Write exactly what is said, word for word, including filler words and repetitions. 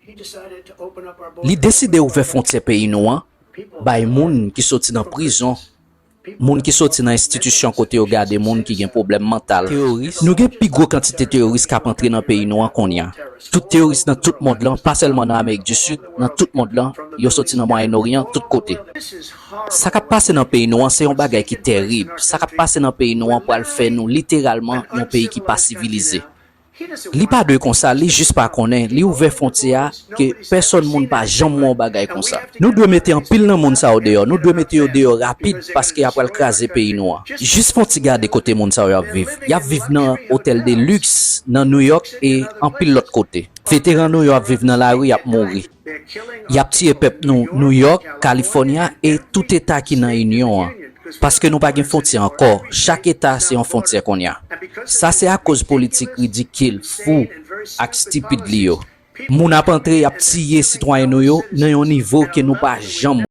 Li deside ouvè fwontyè peyi nou an bay moun ki soti nan prizon, moun ki soti nan enstitisyon kote yo gade moun ki gen pwoblèm mantal. Nou gen pi gwo kantite teyoris k ap antre nan peyi nou an kounye a. Tout teyoris nan tout mond lan, pa sèlman nan Amerik di Sid, nan tout mond lan, yo soti nan Mwayen Oryan, tout kote. Sa k ap pase nan peyi nou an se yon bagay ki tèrib. Sa k ap pase nan peyi nou an pral fè nou literalman yon peyi ki pa sivilize. Li pa dwe konsa, li jis pa konnen, li ouvè fwontyè a ke pèsonn moun pa janm wè yon bagay konsa. Nou dwe mete anpil nan moun sa yo deyò, nou dwe mete yo deyò rapid paske y ap pral kraze peyi nou an. Jis fè yon ti gade kote moun sa yo ap viv. Y ap viv nan otèl de liks nan New York e anpil lòt kote. Veteran nou yo ap viv nan lari, y ap mouri. Y ap tiye pèp nou New York, California e tout eta ki nan Inyon an. Paske nou pa gen fwontyè ankò. Chak eta se yon fwontyè kounye a. Sa se akoz politik ridikil, fou ak stipid li yo. Moun ap antre, y ap tiye sitwayen nou yo nan yon nivo ke nou pa janm